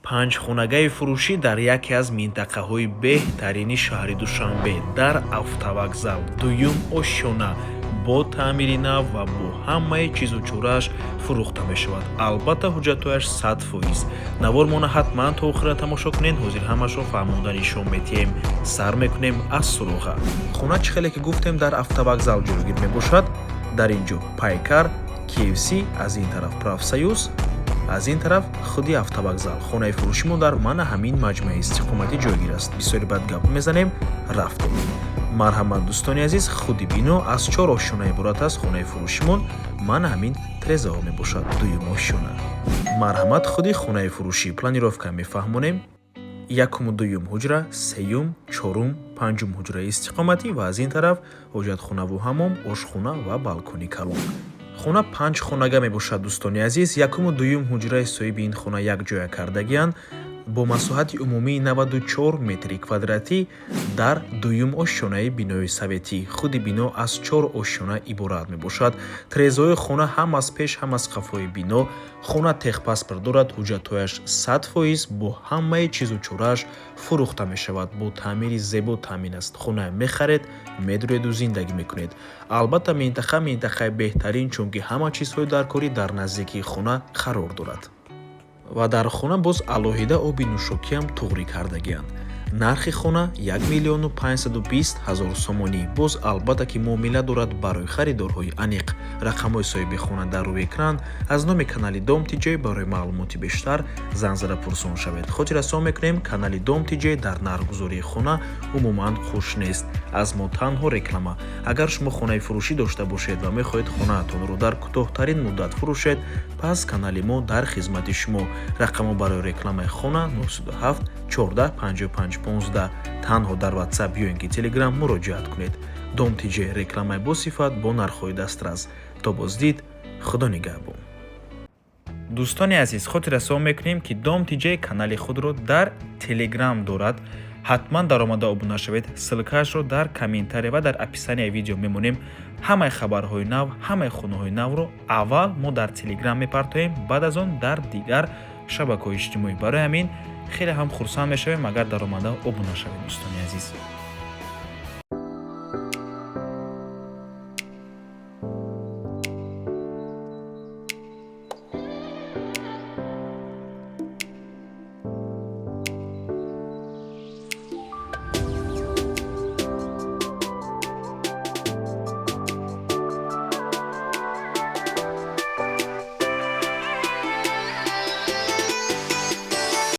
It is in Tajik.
Панҷхонагаи фурӯшӣ дар яке аз минтақаҳои беҳтарини шаҳри Душанбе, дар автовокзал, дуюм ошёна, бо таъмири нав ва бо ҳамаи чизу чорааш фурӯхта мешавад. Албатта, ҳуҷҷатҳояш 100%. Навормона ҳатман то охира тамошо кунед. Ҳозир ҳамашро фаҳмонда нишон метиҳем. Сар мекунем аз суроға. Хона, чӣ хеле ки гуфтем, дар автовокзал ҷойгир мебошад. Дар ин ҷо Пайкар, KFC, аз ин тараф Профсоюз, аз ин тараф худи автовокзал. Хонаи фурӯшимо дар мана ҳамин маҷмӯаи истиқоматӣ ҷойгир аст. Бисёри баъд гап мезанем, рафтем. Марҳамат, дӯстони азиз. Худи бино аз чор ошёна иборат аст. Хонаи фурӯшимон мана ҳамин трезаҳо мебошад, дуюм ошёна. Марҳамат, худи хонаи фурӯшӣ, планировка мефаҳмонем. Якуму дуюм ҳуҷра, сеюм, чорум, панҷум ҳуҷраи истиқоматӣ ва аз ин тараф ҳоҷатхонаву ҳаммом, ошхона ва балкони калон. Хона панҷ хонага мебошад, дӯстони азиз. Якуму дуюм ҳуҷраи соҳиби ин хона якҷоя кардагианд, бо масоҳати умумии 94 метри квадратӣ дар дуюм ошёнаи бинои советӣ. Худи бино аз чор ошёна иборат мебошад. Трезаҳои хона ҳам аз пеш, ҳам аз қафои бино. Хона техпаспорт дорад, ҳуҷҷатҳояш 100%, бо ҳамаи чизу чорааш фурӯхта мешавад. Бо таъмири зебо таъмин аст. Хона мехаред, медуреду зиндагӣ мекунед. Албатта, минтақа минтақаи беҳтарин, чунки ҳама чизҳои даркорӣ дар наздикии хона қарор дорад ва дар хона боз алоҳида оби нӯшокиам туғрӣ кардагианд. Нархи хона 1 миллиону 520 ҳазор сомонӣ. Боз, албатта ки, муомила дорад барои харидорҳои аниқ. Рақамҳои соҳиби хона дар рӯи экран. Аз номи канали Дом Тиҷ барои маълумоти бештар занг зада пурсон шавед. Хотиррасон мекунем, канали Дом Тиҷ дар нархгузории хона умуман хуш нест. Аз мо танҳо реклама. Агар шумо хонаи фурӯшӣ дошта бошед ва мехоҳед хонаатонро дар кӯтоҳтарин муддат фурӯшед, пас канали мо дар хизмати шумо. Рақамҳо барои рекламаи хона 907 14 55 15. Танҳо дар WhatsApp ё ин ки Telegram муроҷиат кунед. Дом Тиҷ: рекламаи босифат бо нархҳои дастрас. То боздид, Худо нигаҳбон. Дӯстони азиз, хотиррасон мекунем, ки Дом Тиҷ канали худро дар Телеграм дорад. Ҳатман даромада обуна шавед. Ссылкаашро дар комментария ва дар описанияи видео мемонем. Ҳамаи хабарҳои нав, ҳамаи хонаҳои навро аввал мо дар Телеграм мепартоем, баъд аз он дар дигар шабакаҳои иҷтимоӣ. Барои ҳамин хеле ҳам хурсанд мешавем, агар даромада обуна шавед, дӯстони азиз.